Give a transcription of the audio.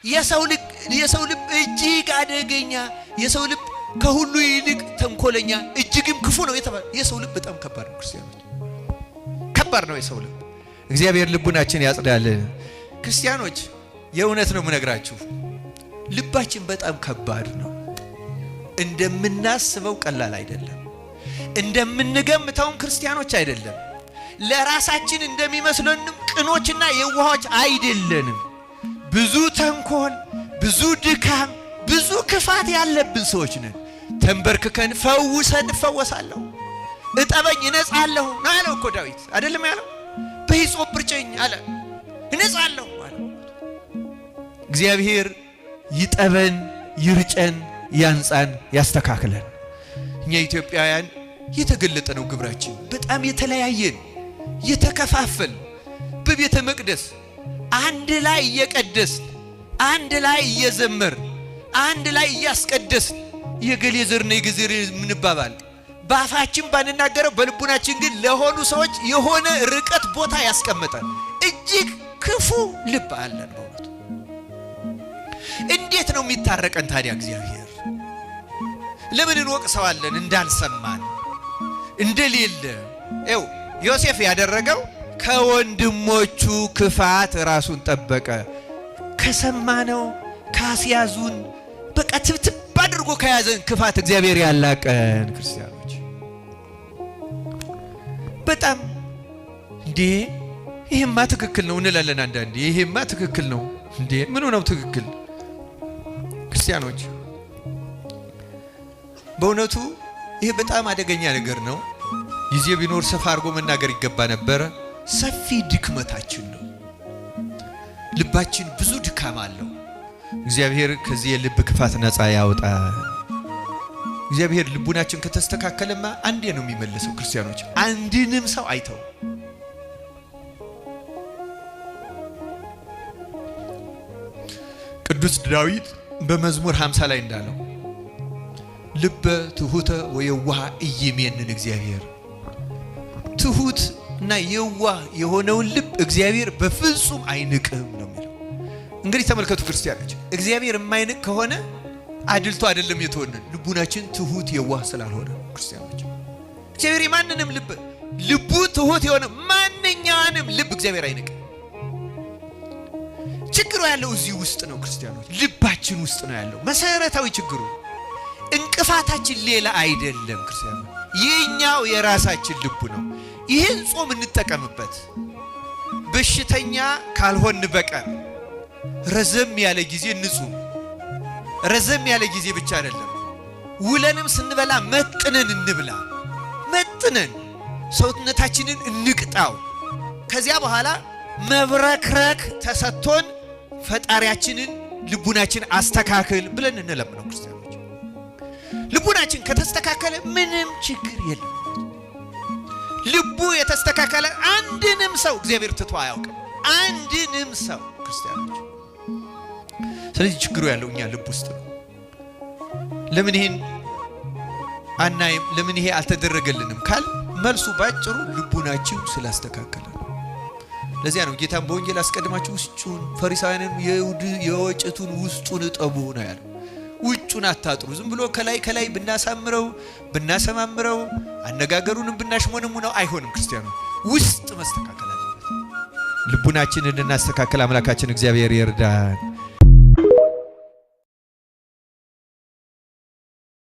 የሰው ልብ እጅግ አደገኛ፣ የሰው ልብ ከሁሉ ይልቅ ተንኮለኛ፣ እጅግም ክፉ ነው የተባለ የሰው ልብ በጣም ከባድ ነው። ክርስቲያኖች፣ ከባድ ነው የሰው ልብ። እግዚአብሔር ልቡናችን ያጽዳልን። ክርስቲያኖች፣ የእውነት ነው የምነግራችሁ፣ ልባችን በጣም ከባድ ነው። እንደምናስበው ቀላል አይደለም። እንደምንገምተውም ክርስቲያኖች አይደለም። ለራሳችን እንደሚመስለንም ቅኖችና የዋሆች አይደለንም። ብዙ ተንኮል፣ ብዙ ድካም፣ ብዙ ክፋት ያለብን ሰዎች ነን። ተንበርክከን ፈውሰን እፈወሳለሁ፣ እጠበኝ እነጻለሁ ነው ያለው እኮ ዳዊት፣ አይደለም ያለው? በሂሶጵ እርጨኝ አለ፣ እነጻለሁ አለ። እግዚአብሔር ይጠበን፣ ይርጨን፣ ያንጻን፣ ያስተካክለን። እኛ ኢትዮጵያውያን የተገለጠ ነው ግብራችን። በጣም የተለያየን፣ የተከፋፈል፣ በቤተ መቅደስ አንድ ላይ እየቀደስን፣ አንድ ላይ እየዘመርን፣ አንድ ላይ እያስቀደስን የገሌ ዘር ነው የገሌ ዘር የምንባባል፣ በአፋችን ባንናገረው በልቡናችን ግን ለሆኑ ሰዎች የሆነ ርቀት ቦታ ያስቀመጠን እጅግ ክፉ ልብ አለን። በእውነቱ እንዴት ነው የሚታረቀን ታዲያ እግዚአብሔር? ለምን እንወቅሰዋለን? እንዳልሰማን እንደሌለ። ይኸው ዮሴፍ ያደረገው ከወንድሞቹ ክፋት ራሱን ጠበቀ። ከሰማነው ካስያዙን፣ በቃ ትብትብ አድርጎ ከያዘን ክፋት እግዚአብሔር ያላቀን። ክርስቲያኖች፣ በጣም እንዴ ይሄማ ትክክል ነው እንላለን አንዳንዴ። ይሄማ ትክክል ነው እንዴ? ምኑ ነው ትክክል? ክርስቲያኖች፣ በእውነቱ ይሄ በጣም አደገኛ ነገር ነው። ጊዜ ቢኖር ሰፋ አድርጎ መናገር ይገባ ነበረ። ሰፊ ድክመታችን ነው። ልባችን ብዙ ድካም አለው። እግዚአብሔር ከዚህ የልብ ክፋት ነፃ ያውጣ። እግዚአብሔር ልቡናችን ከተስተካከለማ አንዴ ነው የሚመልሰው። ክርስቲያኖች፣ አንድንም ሰው አይተው። ቅዱስ ዳዊት በመዝሙር 50 ላይ እንዳለው ልበ ትሑተ ወየዋሃ ኢይሜንን እግዚአብሔር፣ ትሁት እና የዋህ የሆነውን ልብ እግዚአብሔር በፍጹም አይንቅም ነው የሚለው። እንግዲህ ተመልከቱ ክርስቲያኖች፣ እግዚአብሔር የማይንቅ ከሆነ አድልቶ አይደለም የተወንን፣ ልቡናችን ትሁት የዋህ ስላልሆነ። ክርስቲያኖች፣ እግዚአብሔር የማንንም ልብ፣ ልቡ ትሁት የሆነ ማንኛውንም ልብ እግዚአብሔር አይንቅም። ችግሩ ያለው እዚህ ውስጥ ነው ክርስቲያኖች፣ ልባችን ውስጥ ነው ያለው መሰረታዊ ችግሩ። እንቅፋታችን ሌላ አይደለም ክርስቲያኖች፣ የኛው የራሳችን ልቡ ነው። ይህን ጾም እንጠቀምበት። በሽተኛ ካልሆን በቀር ረዘም ያለ ጊዜ እንጹም። ረዘም ያለ ጊዜ ብቻ አይደለም፣ ውለንም ስንበላ መጥነን እንብላ። መጥነን ሰውነታችንን እንቅጣው። ከዚያ በኋላ መብረክረክ ተሰጥቶን ፈጣሪያችንን ልቡናችን አስተካክል ብለን እንለምነው። ክርስቲያኖች፣ ልቡናችን ከተስተካከለ ምንም ችግር የለም። ልቡ የተስተካከለ አንድንም ሰው እግዚአብሔር ትቶ አያውቅም። አንድንም ሰው ክርስቲያኖች። ስለዚህ ችግሩ ያለው እኛ ልብ ውስጥ ነው። ለምን ይሄን አናይም? ለምን ይሄ አልተደረገልንም ካል መልሱ ባጭሩ ልቡናችን ስላስተካከለ ነው። ለዚያ ነው ጌታም በወንጌል አስቀድማችሁ ውስጡን፣ ፈሪሳውያንን የወጭቱን ውስጡን እጠቡ ነው ያለው። ውጩን አታጥሩ። ዝም ብሎ ከላይ ከላይ ብናሳምረው፣ ብናሰማምረው፣ አነጋገሩንም ብናሽሞንሙነው አይሆንም። ክርስቲያኑ፣ ውስጥ መስተካከል አለበት። ልቡናችንን እንድናስተካከል አምላካችን እግዚአብሔር ይርዳን።